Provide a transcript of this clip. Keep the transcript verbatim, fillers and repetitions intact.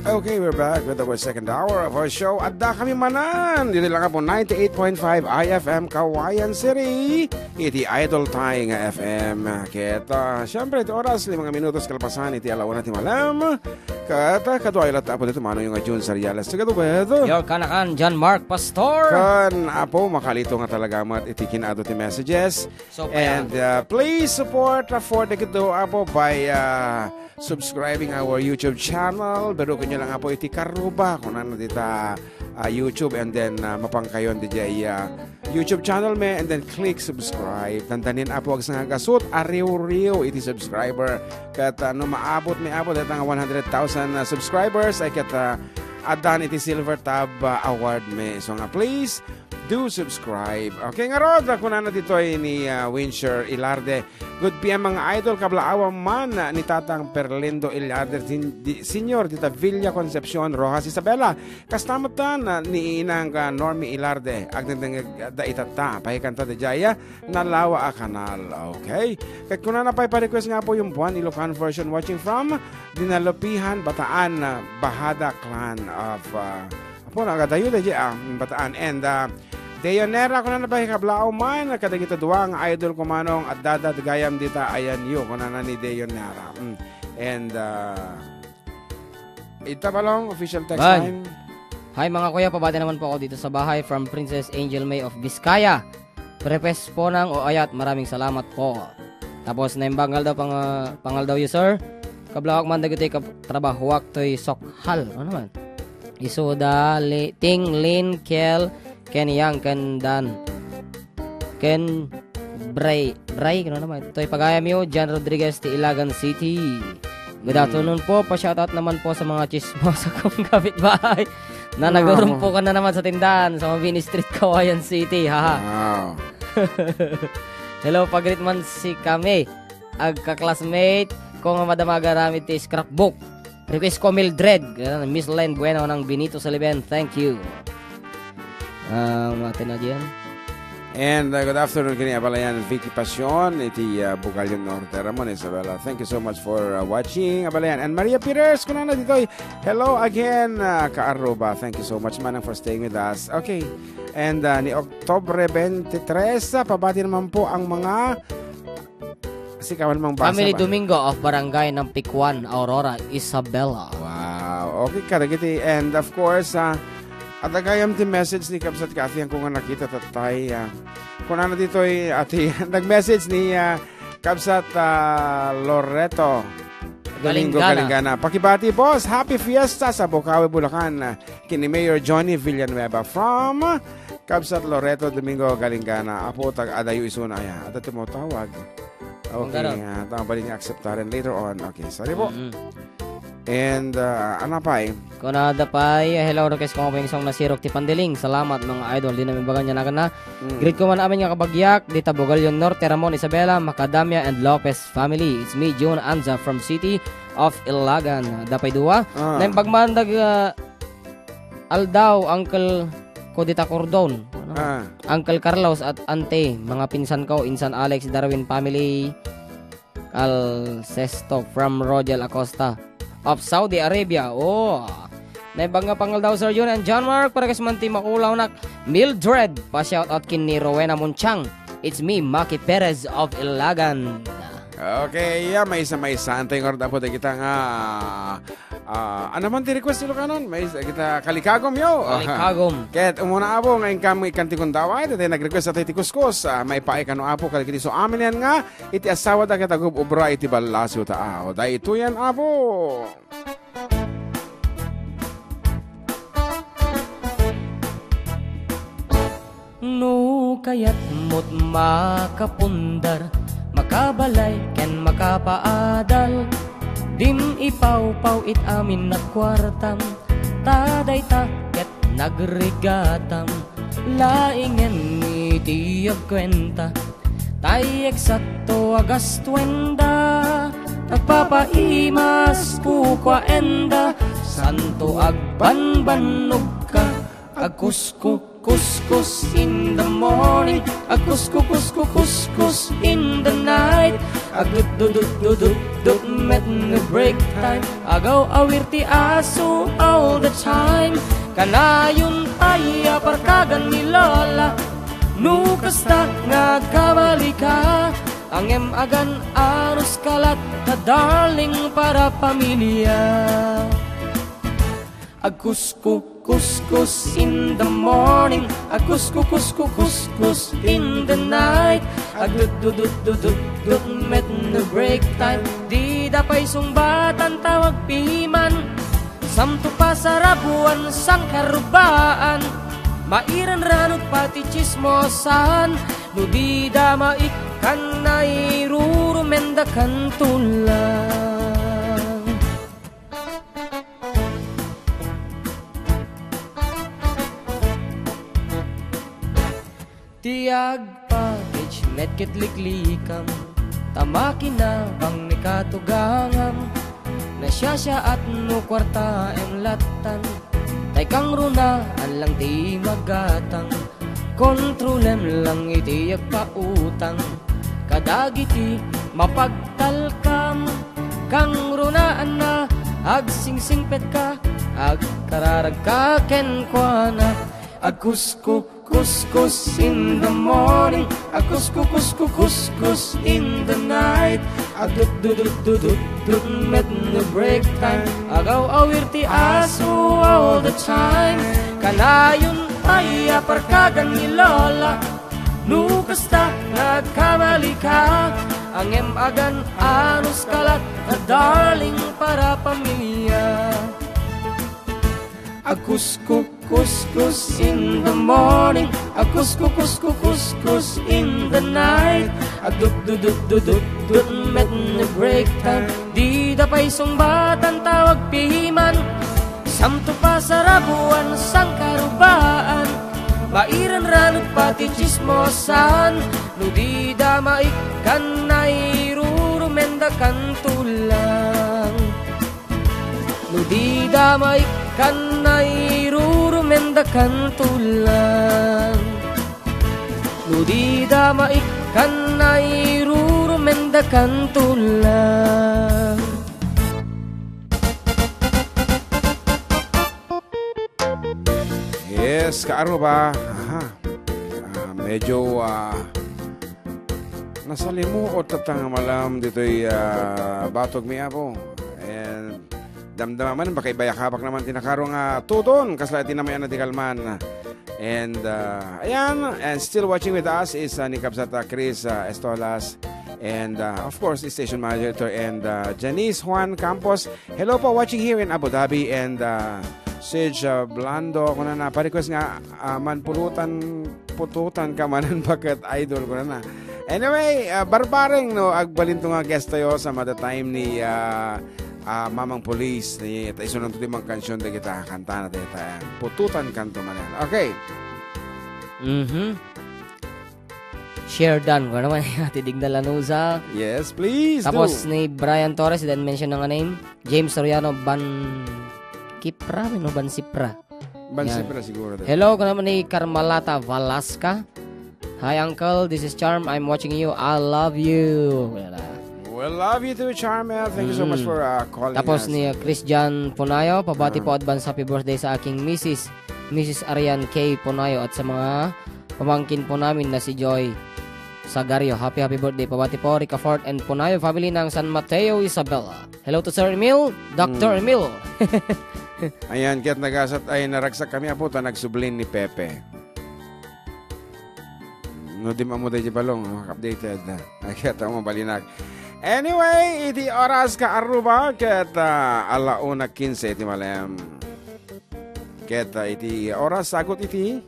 Okay, we're back with our second hour of our show. Adda kami manen ditoy lang po ninety-eight point five I F M Kawayan City. Iti Idol Tayo nga F M. Ket, ah, siyempre, iti oras, lima nga minutos kalpasan iti alauna ti malem. Ket, ah, kaduayo latta po dito, Manong yung Jun Sarialas. Together with Your kanakan, John Mark Pastor. Kan, apo, makalito nga talaga met iti kinaadu ti messages. So, And, uh, please support, uh, for the Kido Apo by, uh, subscribing our YouTube channel. Pero kanyo lang, Apo, iti karuba, kunana dita, uh, YouTube, and then, uh, mapangkayon di jay, uh, YouTube channel me, and then click subscribe. Tandanin, Apo, agsa nga gasut, ariw-riw iti subscriber. Ket, uh, no maabot me, Apo, deta nga one hundred thousand, uh, subscribers, ay ket, uh, adan iti Silver Tab, uh, Award me. So nga, please, do subscribe. Okay, ngarud, kunana ditoy ni, ah, Wincher Ilarde. Good P M, mga idol, kablaawan man ni Tatang Perlindo Ilarde, sin-, di-, Senior, dita Villa Concepcion, Roxas, Isabela. Kasta met, ah, ni Inang, ah, Normie Ilarde. Agdengdengngeg da itatta. Pakikanta da jaya, nalawa a kanal. Okay? Ket kunana pay pa-request nga po yung Buan Ilocano version, watching from Dinalupihan, Bataan, ah, Bajada Clan of, ah, Apo, nagadayo da di, ah, Bataan. And, ah, Deonera, kunana pay kablaaw man, kadagita dua nga idol ko, Manong, adda da gayam dita ayanyo, kunana ni Deonera. Mm. And, ah, ita, Balong, official text Bye. line. Hi, mga kuya, pabati naman po ako dito sa bahay from Princess Angel May of Vizcaya. Prepes Ponang o Ayat, maraming salamat po. Tapos, naimbag nga aldaw, pang-, pangaldaw yu, sir. Kablawak man dagiti kap-, trabahuak toy Sokhal. Ano man? Isuda, Li-, Ting, Lin, Kel, ken Yang, ken Dan. Ken Bray, Bray, ano naman? Toy pagayam yu, John Rodriguez ti Ilagan City. Good Hmm. afternoon po. Pa-shoutout naman po sa mga chismosa kong kapitbahay na Wow. nagurumpukan na naman sa tindahan sa Mabini Street, Kawayan City. Haha. Wow. Hello, pag-greet man si kami. Agka-classmate ko nga madama agaramid ti scrapbook. Request ko, Mildred. Ganun, Miss Len Bueno ng Benito Saliben. Thank you. Ah, mati na diyan. And, uh, good afternoon kini Abalayan Vicky Pasion iti, uh, Bugallon Norte. Ramon Isabela, thank you so much for, uh, watching, Abalayan. And Maria Peters, kunana ditoy, "Hello again, uh, Kaaruba. Thank you so much, Manang, for staying with us." Okay. And, uh, ni Oktubre twenty-three, uh, pabati naman po ang mga Sika man mangbasa Family ba? Domingo of Barangay Nampikwan, Aurora, Isabela. Wow. Okay, kadagiti. And of course, ah, adda gayam ti message ni Kabsat Kathy, ang ko nga nakita tatay, ah. Kunana ditoy, ati, nag-message ni, ah, Kabsat, ah, Loreto Domingo Galinggana. Galinggana. Pakibati, boss. Happy Fiesta sa Bukawi, Bulacan. Kini Mayor Johnny Villanueva from Kabsat Loreto Domingo Galinggana. Apo, tag-adayo isuna, aya. Adda ti mo tawag. Okay, Manggarot. Ah, tama ba din yung akseptaren later on? Okay, sorry po. Mm-mm. And, ah, ano pa eh? Kunada pay, hello, request ko nga po yung song na Sirok ti Pandiling. Salamat, mga idol. Di namin bagan yan, akin na. Mm. Greet ko man amin nga kabagyak, dita Bugallon Norte, Ramon, Isabela, Macadamia, and Lopez family. It's me, June Anza, from City of Ilagan. Dapay dua. Ah. Naimbag man dag, ah, aldaw, Uncle ko dita Cordon. Ano? Ah. Uncle Carlos at Ante, mga pinsan ko, Insan Alex, Darwin family, Al Sesto from Rogel Acosta of Saudi Arabia. Oh. Naimbag nga pangaldaw, Sir Jun and John Mark, para kas man ti makulawnak, Mildred, pa-shoutout ken ni Rowena Munchang. It's me, Maki Perez of Ilagan. Okay, yeah, maysa-maysa. Antay nga oras po, dagita nga, ah, ano man ti request ti Ilokanon? Maysa, kita kalikagom, yo. Kalikagom. Ket umuna, Apo, nga inkam ikan ti kundaway, dati nag-request tayo ti kuskus. Ah, maipaay kano, Apo, kalikiti so amin yan nga, iti asawa da ket agub-obra iti ballasiw ta, ah. O, daytoy yan, Apo. No kayatmot makapundar, makabalay ken makapaadal, dim ipawpaw it amin a kuartam, ta dayta ket nagrigatam, laingen iti agkuenta, tay eksakto a gastuenda, nagpapaimas kukuaenda, santo agbanbannogka, agkusko, kuskus in the morning, agkusko, kusko, kuskus in the night, Agdudududududut met no break time. Agaw-awir ti aso all the time. Kanayon pay a parkagan ni Lola. No kasta nga agkamali ka, ngem agan-anos ka latta, darling, para pamilya. Agkuskukuskus in the morning, agkuskukuskukuskus in the night. Agdudududududut met no break time. Dida pay sungbatan tawag piman. Samto pasarabuan sangkarubaan. Mairanranod pati chismosan. No dida maikkan, nairurumenda kanto lang. Ti agpackage met ket liklikam, ta makinabang ni katugangam. Nasiasiaat no kuartaem lattan, tay kangrunaan lang ti magatang. Kontrolem lang iti agpautang kadagiti mapagtalkam. Kangrunaan a agsingsingpetka, agkararagka kenkuana. Agkuskukuskus in the morning, agkuskukuskukuskus in the night. Agdudududududut met no break time. Agaw-awir ti aso all the time. Kanayon pay a parkagan ni Lola. No kasta nga agkamali ka, ngem agan-anos ka latta, darling, para pamilya. Agkuskukuskus in the morning, agkuskukuskukuskus in the night. Agdudududududut met no break time. Dida pay sungbatan tawag piman. Samto pasarabuan sangkarubaan. Mairanranod pati chismosan. No dida maikkan, nairurumenda kanto lang. No dida maikkan, nairurumenda kanto lang. No dida maikkan, nairurumenda kanto lang. Yes, kaaruba. Aha. Ah, medyo, ah, nasalimuot ta nga malam ditoy, ah, batog mi, Apo. And damdama man, baka ibayakabak naman ti nakaro nga tuton, kasla ti namayan na ti kalman. And, ah, ayan, and still watching with us is, ah, ni Kabsat, ah, Chris, ah, Estolas. And, ah, of course, station manager ito, and, ah, Janice Juan Campos. Hello po, watching here in Abu Dhabi, and, ah, Sage, ah, Blando, kunana, pa-request nga, ah, manpulutan, pututan ka manen, baket idol, kunana. Anyway, ah, barbareng, no, agbalinto nga guest tayo sa mada time ni, ah, ah, Mamang Police, ni, ta isunod ti mga kansyon da kita, kanta na tayo, ta, pututan kanto manen. Okay. Mhm. Share done. Kung naman, Ate Digna Lanuza. Yes, please Tapos do. Ni Brian Torres, didn't mention nga name. James Soriano, Ban Kipra, no? Ban Sipra. Ban Yan. Sipra siguro. Hello, kung naman ni Carmelata Valasca. Hi, Uncle. This is Charm. I'm watching you. I love you. Wala. We love you too, Charmel. Thank you so much Mm. for, uh, calling Tapos us. Ni, uh, Christian Punayo, pabati Ah. po advance happy birthday sa aking misis, Missus Arian K Punayo, at sa mga pamangkin po namin na si Joy Sagario. Happy, happy birthday. Pabati po, Ricafort and Punayo family ng San Mateo, Isabela. Hello to Sir Emil, Doctor Mm. Emil. Ayan, kaya't nagasat ay naragsak kami, Apo, ta nagsublin ni Pepe. No, di mamuday di balong, no? Updated. Ay, kaya tamo balinak. Anyway, iti oras ka aruba, ket, ah, ala una kinse iti malem. Ket, ah, iti oras, sagut iti